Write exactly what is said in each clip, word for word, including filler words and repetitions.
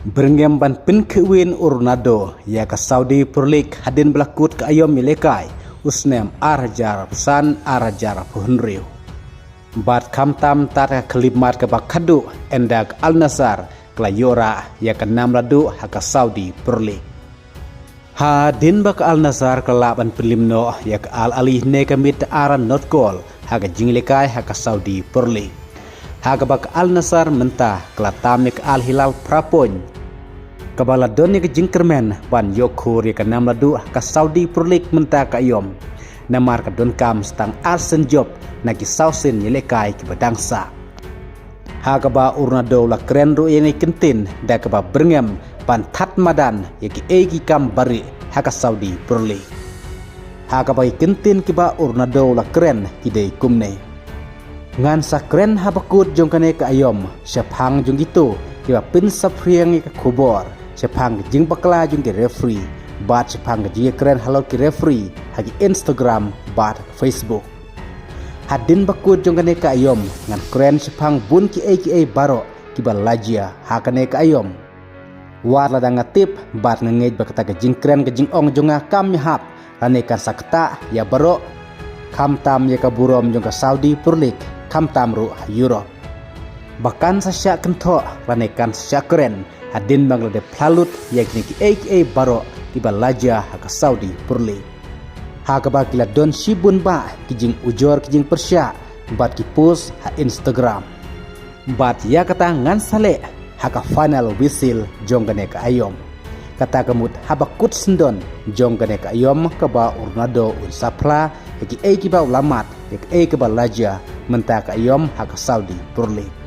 Byrngem ban pynkhih win u Ronaldo ïa ka Saudi Pro League hadien ba la kut ka aïom ïalehkai u snem ar hajar arphew san ar hajar arphew hynriew. Bad khamtam tad ka khyllipmat kaba khadduh, ynda ka Al Nassr ka la ïoh rah ïa ka nam la duh ha ka Saudi Pro League. Hadien ba ka Al Nassr ka la lah ban pynlip noh ïa ka Al Ahly ne ka miet ar ar not kol ha ka jingïalehkai ha ka Saudi Pro League. Ha kaba ka Al Nassr mynta ka la tam ïa ka Al Hilal phra point. Kaba la don ïa ka jingkyrmen ban ïoh khur ïa ka nam la duh ha ka Saudi Pro League mynta ka aïom. Namar ka donkam sa tang ar sien jop na ki saw sien ïalehkai kiba dang sah. Ha kaba u Ronaldo u la kren ruh ïa kane ka kyntien da kaba byrngem ban thad madan ïa kiei ki kam barieh ha ka Saudi Pro League. Ha kaba ki kyntien kiba u Ronaldo u la kren ki dei kumne: Ngan sa kren ha bakut jong kane ka aïom shaphang jong kito kiba pynsaphriang ïa ka khubor shaphang ka jingbakla jong ki referee bad shaphang ka jingïakren halor ki referee ha ki Instagram bad Facebook. Hadien bakut jong kane ka aïom ngan kren shaphang bun kiei kiei baroh kiba la jia ha kane ka aïom. Wat lada nga tip bad nga ngeit ba kata ka jingkren ka jingong jong nga kam ïahap lane kan sa ktah ïa baroh, khamtam ïa ka burom jong ka Saudi Pro League, khamtam ruh ha Europe. Ba kan sa shah kynthoh lane kan sa shah kren hadien ba nga la dep phla lut ïa kine kiei kiei baroh kiba la jia ha ka Saudi Pro League. Ha kaba ki la don shibun bah ki jingujor ki jingpyrshah bad ki post ha Instagram. Bad ïa kata ngan sa leh ha ka final whistle jong kane ka aïom. Kata ka mut ha bakut syndon jong kane ka aïom kaba u Ronaldo un sa phla ïa kiei kiba u la mad ïa kiei kaba la jia mynta ka aïom ha ka Saudi Pro League.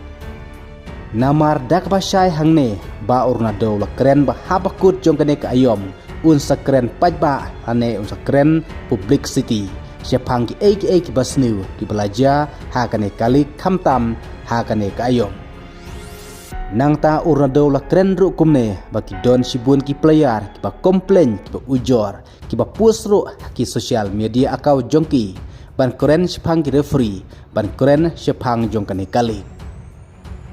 Namar da kaba shai hangne ba u Ronaldo u la kren ba ha bakut jong kane ka aïom un sa kren paidbah lane un sa kren publicity shaphang kiei kiei kiba sniew kiba la jia ha kane ka league khamtam ha kane ka aïom. Nangta u Ronaldo u la kren ruh kumne ba ki don shibun ki player kiba complain, kiba ujor, kiba post ruh ha ki social media account jong ki ban kren shaphang ki referee, ban kren shaphang jong kane ka league.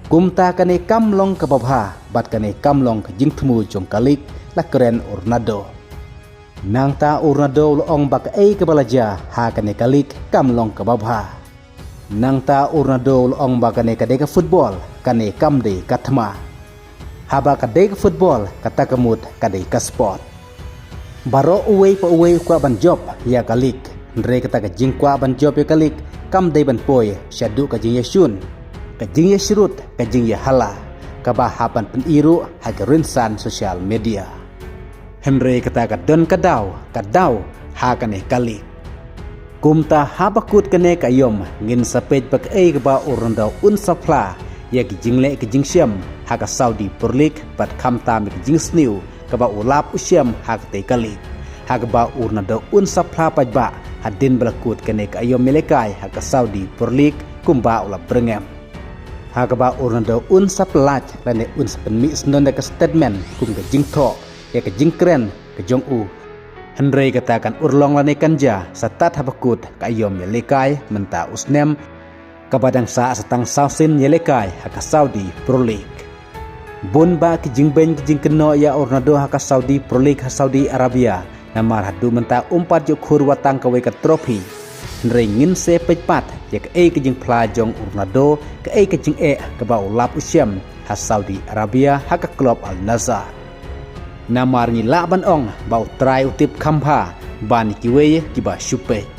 Kumta kane kam long kaba bha bad kane kam long ka jingthmu jong ka league, la kren u Ronaldo. Nangta u Ronaldo u la ong ba kaei kaba la jia ha kane ka league kam long kaba bha. Nangta u Ronaldo u la ong ba kane ka dei ka football, kane kam dei ka thma. Haba ka dei ka football, kata ka mut ka dei ka sport. Baroh uwei pa uwei u kwah ban jop ïa ka league. Hynrei kata ka jingkwah ban jop ïa ka league kam dei ban poi shaduh ka jingïashun, ka jingïashrut, ka jingïahala, kaba hap ban pyni ruh ha ka rynsan social media. Hynrei kata ka don ka daw, ka daw ha kane ka league. Kumta ha bakut kane ka aïom ngin sa peit ba kaei kaba u Ronaldo un sa phla ïa ki jingleh ki jingshem ha ka Saudi Pro League bad khamtam ïa ki jingsniew kaba u lap u shem ha katei ka league. Ha kaba u Ronaldo un sa phla paidbah hadien ba la kut kane ka aïom ïalehkai ha ka Saudi Pro League kumba u la byrngem. Ha kaba u Ronaldo un sa pyllait lane un sa pynmih syndon da ka statement kum ka jingthoh ïa ka jingkren ka jong u. Hynrei kata kan urlong lane kan jia sa tad ha bakut ka aïom ïalehkai mynta u snem kaba dang sah sa tang saw sien ïalehkai ha ka Saudi Pro League. Bun bah ki jingbeiñ ki jingkynnoh ïa u Ronaldo ha ka Saudi Pro League ha Saudi Arabia, namar haduh mynta um pat ju khur wat tang kawei ka trophy. Hynrei ngin sa peit pat ïa kaei ka jingphla jong u Ronaldo, kaei ka jingeh kaba u lap u shem ha Saudi Arabia ha ka club Al Nassr. Namar ngi lah ban ong ba U Trai u tip kham bha ban ïa kiwei kiba shu peit.